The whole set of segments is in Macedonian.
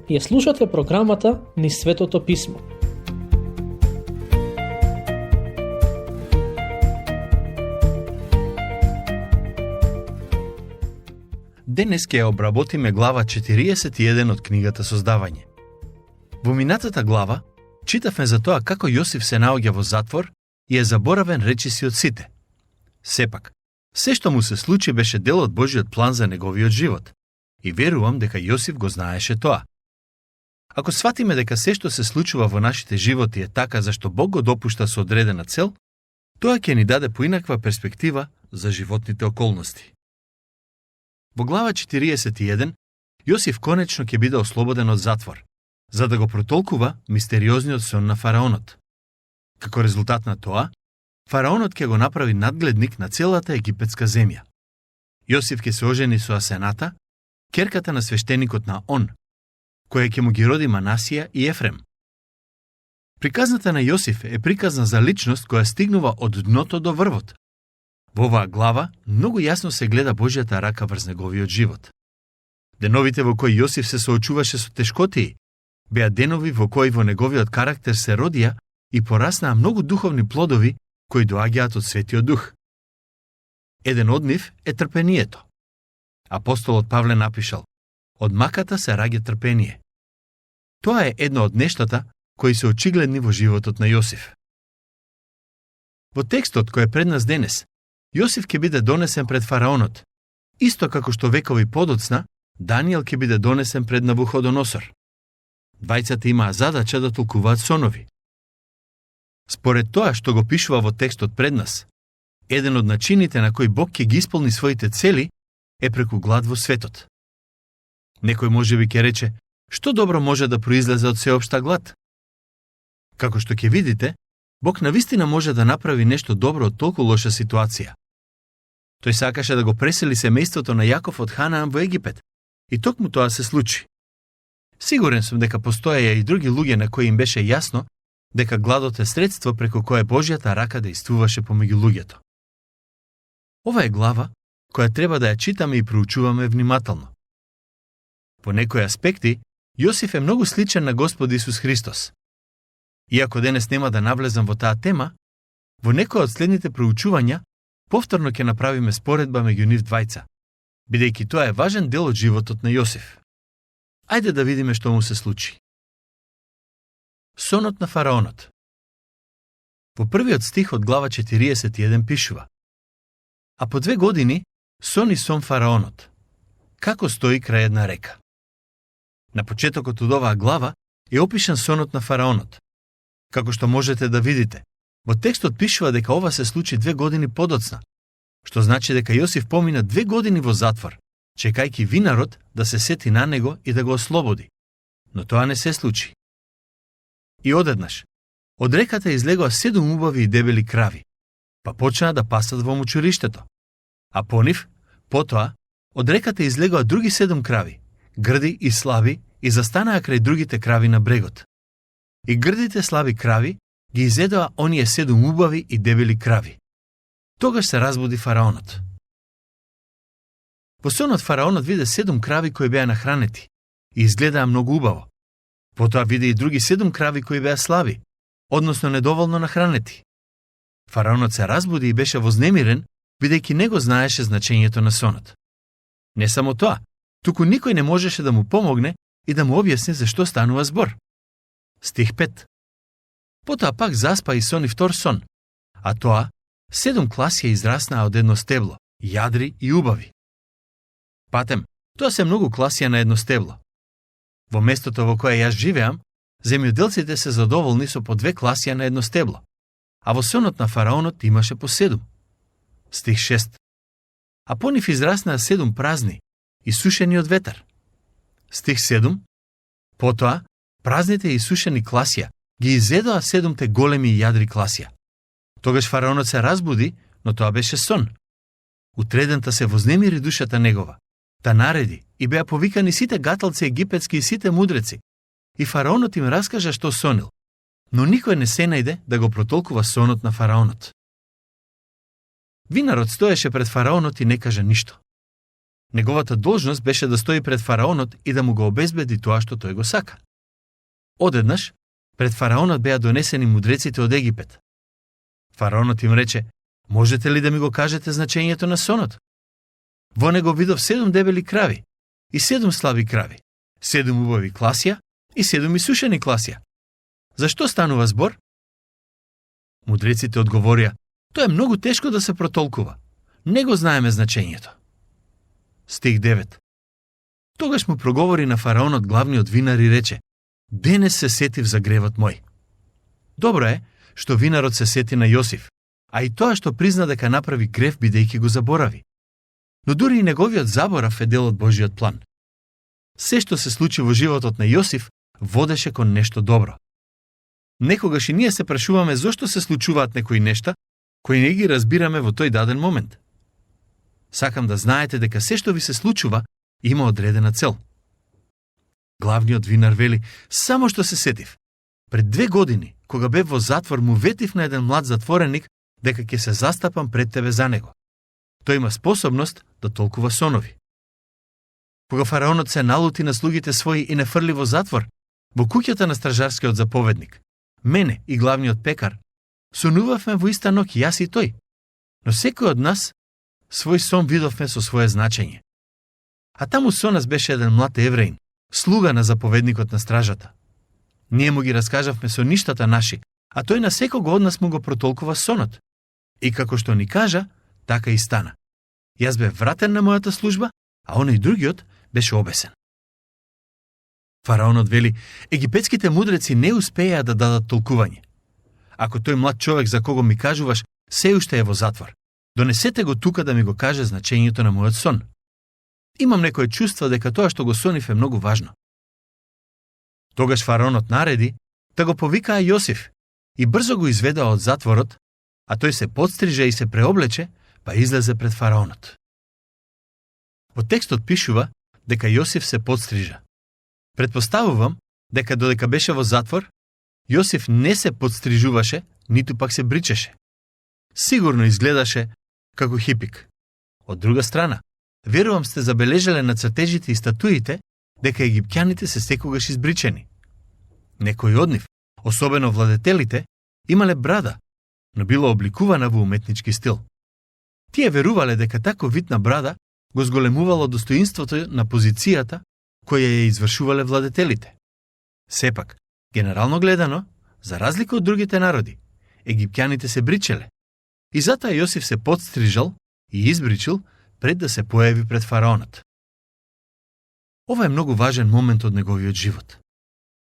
Ја слушате програмата Низ Светото Писмо. Денес ќе ја обработиме глава 41 од книгата Создавање. Во минатата глава читавме за тоа како Јосиф се наоѓа во затвор и е заборавен речиси од сите. Сепак, се што му се случи беше дел од Божиот план за неговиот живот и верувам дека Јосиф го знаеше тоа. Ако сватиме дека се што се случува во нашите животи е така зашто Бог го допушта со одредена цел, тоа ќе ни даде поинаква перспектива за животните околности. Во глава 41, Јосиф конечно ќе биде ослободен од затвор, за да го протолкува мистериозниот сон на фараонот. Како резултат на тоа, фараонот ќе го направи надгледник на целата египетска земја. Јосиф ќе се ожени со Асената, ќерката на свештеникот на Он, која ќе му ги роди Манасија и Ефрем. Приказната на Јосиф е приказна за личност која стигнува од дното до врвот. Во оваа глава многу јасно се гледа Божјата рака врз неговиот живот. Деновите во кои Јосиф се соочуваше со тешкотии беа денови во кои во неговиот карактер се родија и пораснаа многу духовни плодови кои доаѓаат од Светиот Дух. Еден од нив е трпението. Апостолот Павле напишал: "Од маката се раѓа трпение." Тоа е едно од нештата кои се очигледни во животот на Јосиф. Во текстот кој е пред нас денес, Јосиф ќе биде донесен пред фараонот, исто како што векови подоцна Даниел ќе биде донесен пред Навуходоносор. Двајцата имаа задача да толкуваат сонови. Според тоа што го пишува во текстот пред нас, еден од начините на кои Бог ќе ги исполни своите цели е преку глад во светот. Некој можеби ќе рече: што добро може да произлезе од сеопшта глад? Како што ќе видите, Бог навистина може да направи нешто добро од толку лоша ситуација. Тој сакаше да го пресели семејството на Јаков од Ханаан во Египет, и токму тоа се случи. Сигурен сум дека постоеја и други луѓе на кои им беше јасно дека гладот е средство преку кое Божјата рака действуваше помеѓу луѓето. Ова е глава која треба да ја читаме и проучуваме внимателно. По некои аспекти, Јосиф е многу сличен на Господ Исус Христос. Иако денес нема да навлезам во таа тема, во некои од следните проучувања повторно ќе направиме споредба меѓу нив двајца, бидејќи тоа е важен дел од животот на Јосиф. Ајде да видиме што му се случи. Сонот на фараонот. Во првиот стих од глава 41 пишува: "А по 2 години сони сон фараонот, како стои крај една река." На почетокот од оваа глава е опишан сонот на фараонот. Како што можете да видите, во текстот пишува дека ова се случи 2 години подоцна, што значи дека Јосиф помина 2 години во затвор, чекајќи винарот да се сети на него и да го ослободи. Но тоа не се случи. И одеднаш, од реката излегоа 7 убави и дебели крави, па почнаа да пасат во мочуриштето. А по нив, потоа, од реката излегоа други 7 крави, грди и слаби, и застанаа крај другите крави на брегот. И грдите слаби крави ги изедоа оние 7 убави и дебели крави. Тогаш се разбуди фараонот. Во сонот фараонот виде 7 крави кои беа нахранети и изгледаа многу убаво. Потоа виде и други 7 крави кои беа слаби, односно недоволно нахранети. Фараонот се разбуди и беше вознемирен, бидејќи не го знаеше значењето на сонот. Не само тоа, туку никој не можеше да му помогне и да му објасни зашто станува збор. Стих 5. Потоа пак заспа и сони втор сон, а тоа 7 класија израснаа од едно стебло, јадри и убави. Патем, тоа се многу класија на едно стебло. Во местото во кое јас живеам, земјоделците се задоволни со по 2 класија на едно стебло, а во сонот на фараонот имаше по 7. Стих 6. А по нив израснаа 7 празни, исушени од ветар. Стих 7. Потоа, празните исушени класија ги изедоа 7 големи јадри класија. Тогаш фараонот се разбуди, но тоа беше сон. Утредента се вознемири душата негова, та нареди и беа повикани сите гаталци египетски и сите мудреци. И фараонот им раскажа што сонил, но никој не се најде да го протолкува сонот на фараонот. Винарот стоеше пред фараонот и не кажа ништо. Неговата должност беше да стои пред фараонот и да му го обезбеди тоа што тој го сака. Одеднаш, пред фараонот беа донесени мудреците од Египет. Фараонот им рече: "Можете ли да ми го кажете значењето на сонот? Во него видов 7 дебели крави и 7 слаби крави, 7 убави класија и 7 исушени класија. Зашто станува збор?" Мудреците одговорија: "Тоа е многу тешко да се протолкува. Не го знаеме значењето." Стих 9. Тогаш му проговори на фараонот главниот винар и рече: "Денес се сетив за гревот мој." Добро е што винарот се сети на Јосиф, а и тоа што призна дека направи грев бидејќи го заборави. Но дури и неговиот заборав е дел од Божиот план. Се што се случи во животот на Јосиф водеше кон нешто добро. Некогаш и ние се прашуваме зошто се случуваат некои нешта кои не ги разбираме во тој даден момент. Сакам да знаете дека се што ви се случува има одредена цел. Главниот винар вели: "Само што се сетив. Пред 2 години, кога бев во затвор, му ветив на еден млад затвореник дека ќе се застапам пред тебе за него. Тој има способност да толкува сонови." Кога фараонот се налути на слугите своји и не фрли во затвор, во куќата на стражарскиот заповедник, мене и главниот пекар, сонувавме во иста ноќ јас и тој, но секој од нас свој сон видовме со свое значење. А таму со нас беше еден млад евреин, слуга на заповедникот на стражата. Ние му ги раскажавме со ништата наши, а тој на секого од нас му го протолкува сонот. И како што ни кажа, така и стана. Јас бев вратен на мојата служба, а оној другиот беше обесен. Фараонот вели: "Египетските мудреци не успеа да дадат толкување. Ако тој млад човек за кого ми кажуваш се уште е во затвор, донесете го тука да ми го каже значењето на мојот сон. Имам некое чувство дека тоа што го сонив е многу важно." Тогаш фараонот нареди да го повикаа Јосиф и брзо го изведаа од затворот, а тој се подстрижа и се преоблече, па излезе пред фараонот. Во текстот пишува дека Јосиф се подстрижа. Предпоставувам дека додека беше во затвор, Јосиф не се подстрижуваше, ниту пак се бричеше. Сигурно изгледаше како хипик. Од друга страна, верувам сте забележале на цртежите и статуите дека египтјаните се секогаш избричени. Некои од нив, особено владетелите, имале брада, но било обликувана во уметнички стил. Тие верувале дека таков вид на брада го зголемувало достоинството на позицијата која ја извршувале владетелите. Сепак, генерално гледано, за разлика од другите народи, египтјаните се бричеле, и затоа Јосиф се подстрижал и избричил пред да се појави пред фараонот. Ова е многу важен момент од неговиот живот.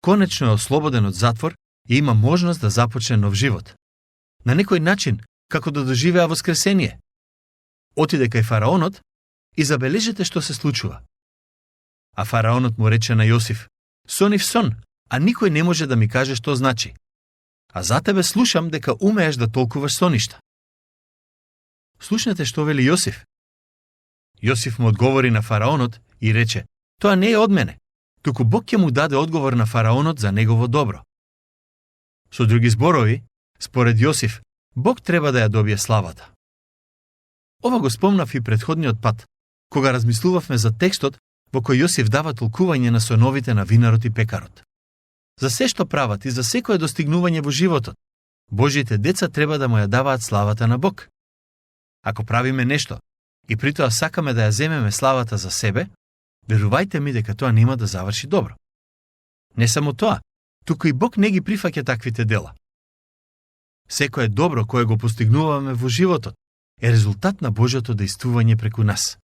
Конечно е ослободен од затвор и има можност да започне нов живот. На некој начин, како да доживеа воскресение. Отиде кај фараонот и забележете што се случува. А фараонот му рече на Јосиф: "Сонив сон, а никој не може да ми каже што значи. А за тебе слушам дека умееш да толкуваш соништа." Слушнете што вели Јосиф. Јосиф му одговори на фараонот и рече: "Тоа не е од мене, туку Бог ќе му даде одговор на фараонот за негово добро." Со други зборови, според Јосиф, Бог треба да ја добие славата. Ова го спомнав и претходниот пат, кога размислувавме за текстот во кој Јосиф дава толкување на соновите на винарот и пекарот. За се што прават и за секое достигнување во животот, Божите деца треба да му ја даваат славата на Бог. Ако правиме нешто и при тоа сакаме да ја земеме славата за себе, верувајте ми дека тоа нема да заврши добро. Не само тоа, туку и Бог не ги прифаќа таквите дела. Секое добро кое го постигнуваме во животот е резултат на Божјото дејствување преку нас.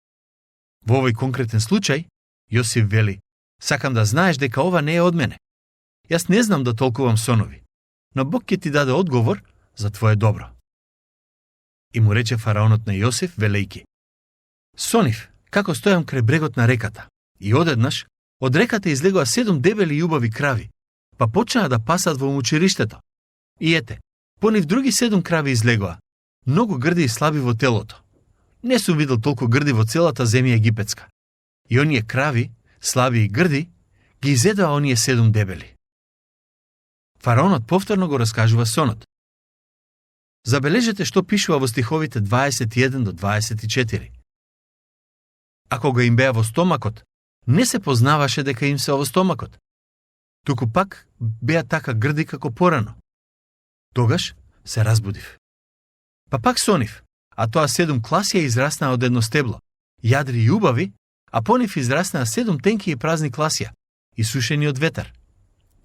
Во овој конкретен случај, Јосиф вели: "Сакам да знаеш дека ова не е од мене. Јас не знам да толкувам сонови, но Бог ќе ти даде одговор за твое добро." И му рече фараонот на Јосиф, велејки: "Сонив, како стојам крај брегот на реката, и одеднаш, од реката излегоа 7 дебели и убави крави, па почнаа да пасат во мучериштето. И ете, по нив други 7 крави излегоа, многу грди и слаби во телото. Не сум видел толку грди во целата земја египетска. И оние крави, слаби и грди, ги изедоа оние 7 дебели." Фараонот повторно го раскажува сонот. Забележете што пишува во стиховите 21 до 24. а кога им беа во стомакот, не се познаваше дека им се во стомакот. Туку пак беа така грди како порано. Тогаш се разбудив. Па пак сонив, а тоа 7 класија израснаа од едно стебло, јадри и убави, а по нив израснаа 7 тенки и празни класија, исушени од ветар.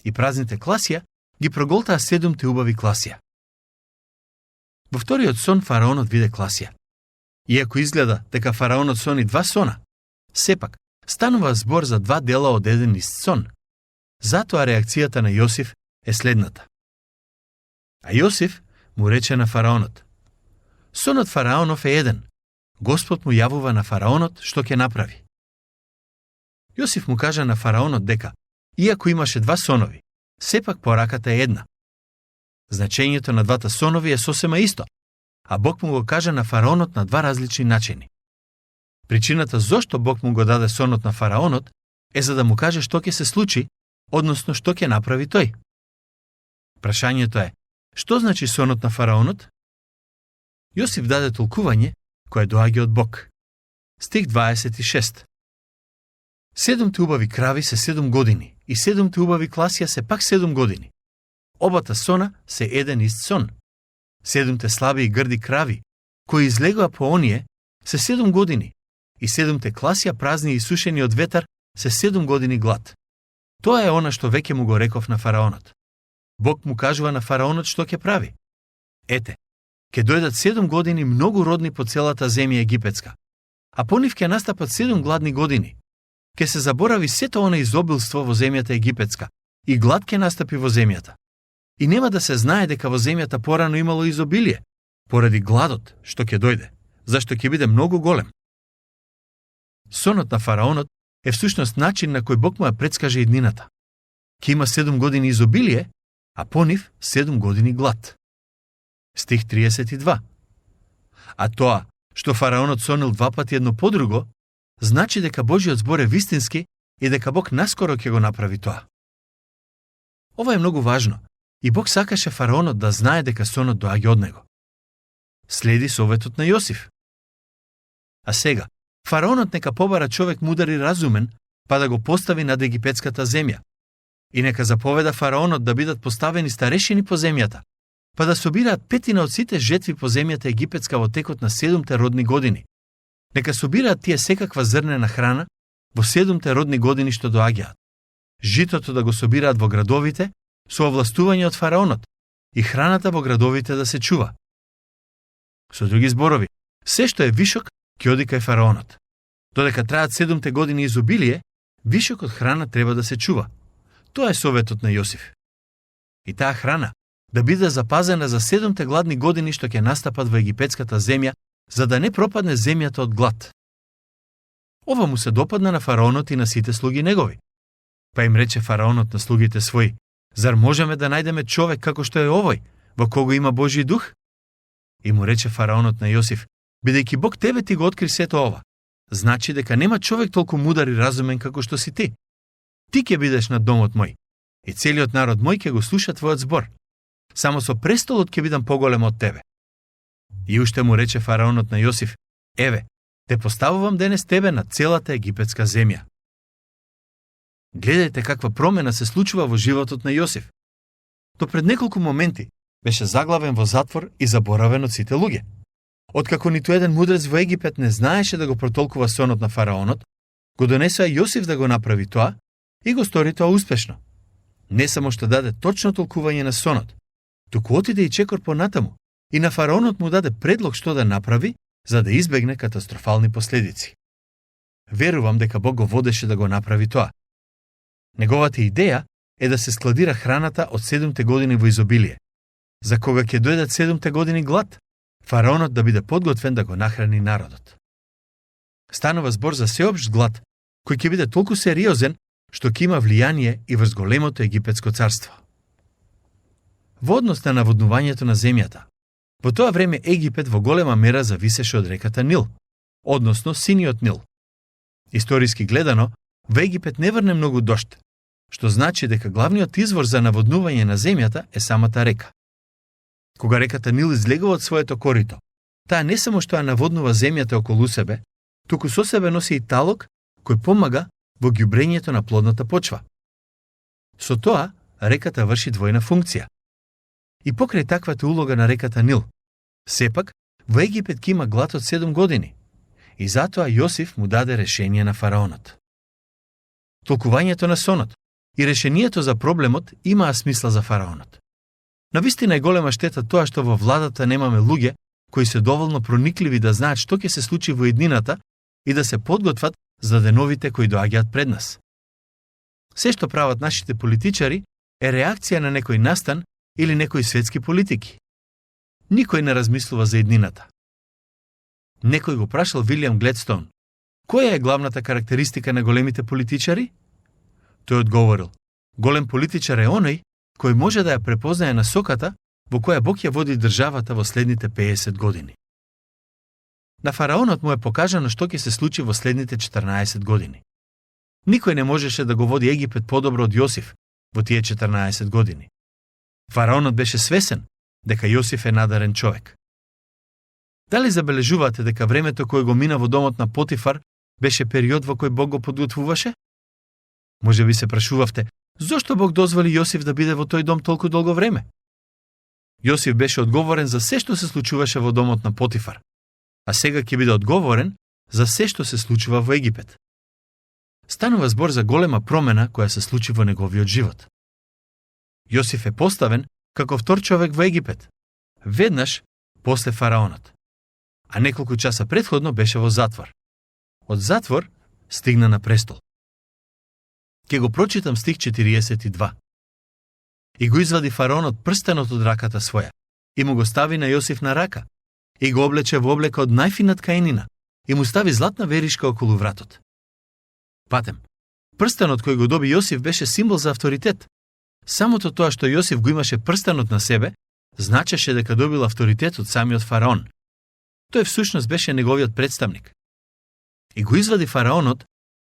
И празните класија ги проголтаа 7 убави класија. Во вториот сон фараонот виде класија. Иако изгледа дека фараонот сони 2 сона, сепак станува збор за 2 дела од еден ист сон. Затоа реакцијата на Јосиф е следната. А Јосиф му рече на фараонот: сонот фараонов е еден. Господ му јавува на фараонот што ќе направи. Јосиф му кажа на фараонот дека, иако имаше 2 сонови, сепак пораката е една. Значењето на двата сонови е сосема исто, а Бог му го кажа на фараонот на 2 различни начини. Причината зошто Бог му го даде сонот на фараонот е за да му каже што ќе се случи, односно што ќе направи тој. Прашањето е, што значи сонот на фараонот? Јосиф даде толкување кое доаѓа од Бог. Стих 26. 7 убави крави се 7 години и 7 убави класија се пак 7 години. Обата сона се еден ист сон. 7 слаби и грди крави, кои излегоа по оние, се 7 години и 7 класија празни и сушени од ветар се 7 години глад. Тоа е она што веќе му го реков на фараонот. Бог му кажува на фараонот што ќе прави. Ете, ќе дојдат 7 години многу родни по целата земја египетска, а по нив ќе настапат 7 гладни години. Ќе се заборави сето она изобилство во земјата египетска и глад ќе настапи во земјата. И нема да се знае дека во земјата порано имало изобилие, поради гладот што ќе дојде, зашто ќе биде многу голем. Сонот на фараонот е всушност начин на кој Бог му ја претскаже иднината. Ќе има 7 години изобилие, а по нив 7 години глад. Стих 32. А тоа, што фараонот сонил 2 пати едно по друго, значи дека Божиот збор е вистински и дека Бог наскоро ќе го направи тоа. Ова е многу важно и Бог сакаше фараонот да знае дека сонот доаѓа од него. Следи советот на Јосиф. А сега, фараонот нека побара човек мудар и разумен, па да го постави над египетската земја. И нека заповеда фараонот да бидат поставени старешини по земјата, па да собираат 5 од сите жетви по земјата египетска во текот на 7 родни години. Нека собираат тие секаква зрнена храна во 7 родни години што доаѓаат. Житото да го собираат во градовите со овластување од фараонот и храната во градовите да се чува. Со други зборови, се што е вишок ќе оди кај фараонот. Додека траат 7 години изобилие, вишок од храна треба да се чува. Тоа е советот на Јосиф. И таа храна да биде запазена за 7 гладни години што ќе настапат во египетската земја, за да не пропадне земјата од глад. Ова му се допадна на фараонот и на сите слуги негови. Па им рече фараонот на слугите своји: зар можеме да најдеме човек како што е овој, во кого има Божји дух? И му рече фараонот на Јосиф: бидејќи Бог тебе ти го откри сето ова, значи дека нема човек толку мудар и разумен како што си ти. Ти ќе бидеш над домот мој, и целиот народ мој ќе го слуша твојот збор. Само со престолот ќе бидам поголем од тебе. И уште му рече фараонот на Јосиф: еве, те поставувам денес тебе на целата египетска земја. Гледајте каква промена се случува во животот на Јосиф. До пред неколку моменти беше заглавен во затвор и заборавен од сите луѓе. Откако ниту еден мудрец во Египет не знаеше да го протолкува сонот на фараонот, го донесоа Јосиф да го направи тоа и го стори тоа успешно. Не само што даде точно толкување на сонот, туку отиде и чекор понатаму и на фараонот му даде предлог што да направи за да избегне катастрофални последици. Верувам дека Бог го водеше да го направи тоа. Неговата идеја е да се складира храната од 7 години во изобилие, за кога ќе дојдат 7 години глад, фараонот да биде подготвен да го нахрани народот. Станува збор за сеопшт глад, кој ќе биде толку сериозен што ќе има влијание и врз големото египетско царство. Во однос на наводнувањето на земјата, во тоа време Египет во голема мера зависеше од реката Нил, односно Синиот Нил. Историски гледано, во Египет не врне многу дожд, што значи дека главниот извор за наводнување на земјата е самата река. Кога реката Нил излегува од своето корито, таа не само што ја наводнува земјата околу себе, туку со себе носи и талок кој помага во ѓубрењето на плодната почва. Со тоа, реката врши двојна функција. И покрај таквата улога на реката Нил, сепак, во Египет ќе има глад од 7 години, и затоа Јосиф му даде решение на фараонот. Толкувањето на сонот и решението за проблемот имаа смисла за фараонот. Навистина е голема штета тоа што во владата немаме луѓе кои се доволно проникливи да знаат што ќе се случи во иднината и да се подготват за деновите кои доаѓаат пред нас. Се што прават нашите политичари е реакција на некој настан или некои светски политики. Никој не размислува за иднината. Некој го прашал Вилијам Гледстоун: која е главната карактеристика на големите политичари? Тој одговорил: голем политичар е оној кој може да ја препознае насоката во која Бог ја води државата во следните 50 години. На фараонот му е покажано што ќе се случи во следните 14 години. Никој не можеше да го води Египет подобро од Јосиф во тие 14 години. Фараонот беше свесен дека Јосиф е надарен човек. Дали забележувате дека времето кое го мина во домот на Потифар беше период во кој Бог го подготвуваше? Може би се прашувавте, зошто Бог дозволи Јосиф да биде во тој дом толку долго време? Јосиф беше одговорен за се што се случуваше во домот на Потифар, а сега ќе биде одговорен за се што се случува во Египет. Станува збор за голема промена која се случи во неговиот живот. Јосиф е поставен како втор човек во Египет, веднаш после фараонот, а неколку часа претходно беше во затвор. Од затвор стигна на престол. Ке го прочитам стих 42. И го извади фараонот прстенот од раката своја, и му го стави на Јосиф на рака, и го облече во облека од најфина ткаенина, и му стави златна веришка околу вратот. Патем, прстенот кој го доби Јосиф беше символ за авторитет. Самото тоа што Јосиф го имаше прстенот на себе, значеше дека добил авторитет од самиот фараон. Тој всушност беше неговиот представник. И го извади фараонот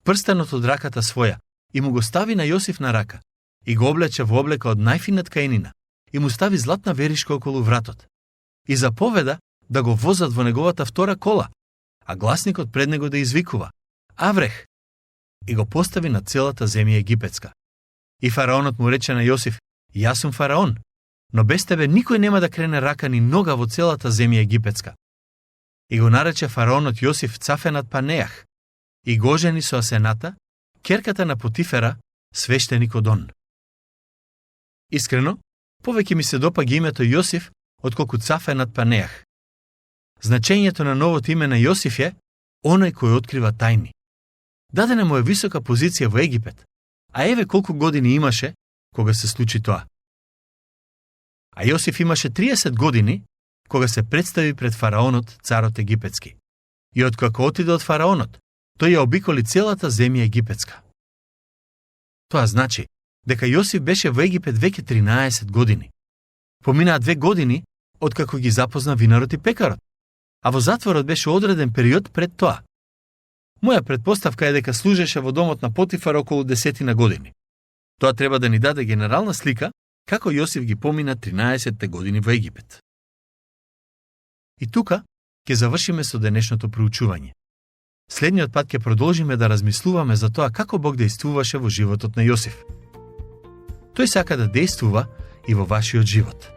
прстенот од раката своја, и му го стави на Јосиф на рака, и го облече во облека од најфина ткаенина, и му стави златна веришка околу вратот. И заповеда да го возат во неговата втора кола, а гласникот пред него да извикува: Аврех! И го постави на целата земја египетска. И фараонот му рече на Јосиф: Јас сум фараон, но без тебе никој нема да крене рака ни нога во целата земја египетска. И го нарече фараонот Јосиф Цафенат Панеах, и го ожени со Асената, ќерката на Потифера, свештеник од Он. Искрено, повеќе ми се допаѓа името Јосиф отколку Цафенат Панеах. Значењето на новото име на Јосиф е оној кој открива тајни. Дадена му е висока позиција во Египет, а еве колку години имаше кога се случи тоа. А Јосиф имаше 30 години кога се представи пред фараонот, царот египетски. И откако отиде од фараонот, тој ја обиколи целата земја египетска. Тоа значи дека Јосиф беше во Египет веќе 13 години. Поминаа 2 години откако ги запозна винарот и пекарот, а во затворот беше одреден период пред тоа. Моја претпоставка е дека служеше во домот на Потифар околу 10 години. Тоа треба да ни даде генерална слика како Јосиф ги помина 13 години во Египет. И тука ќе завршиме со денешното проучување. Следниот пат ќе продолжиме да размислуваме за тоа како Бог действуваше во животот на Јосиф. Тој сака да действува и во вашиот живот.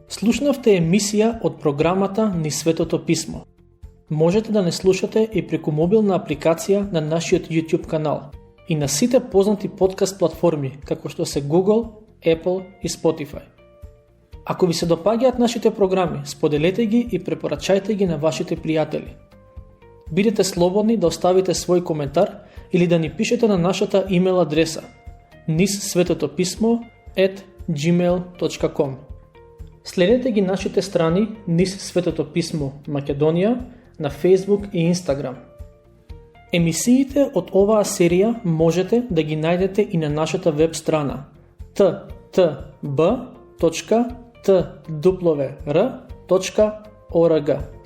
Слушнавте емисија од програмата Низ Светото Писмо. Можете да не слушате и преку мобилна апликација на нашиот YouTube канал и на сите познати подкаст платформи, како што се Google, Apple и Spotify. Ако ви се допаѓаат нашите програми, споделете ги и препорачајте ги на вашите пријатели. Бидете слободни да оставите свој коментар или да ни пишете на нашата имейл адреса nizsvetopismo@gmail.com. Следете ги нашите страни Низ Светото Писмо Македонија на Facebook и Instagram. Емисиите од оваа серија можете да ги најдете и на нашата веб страна ttb.twr.org.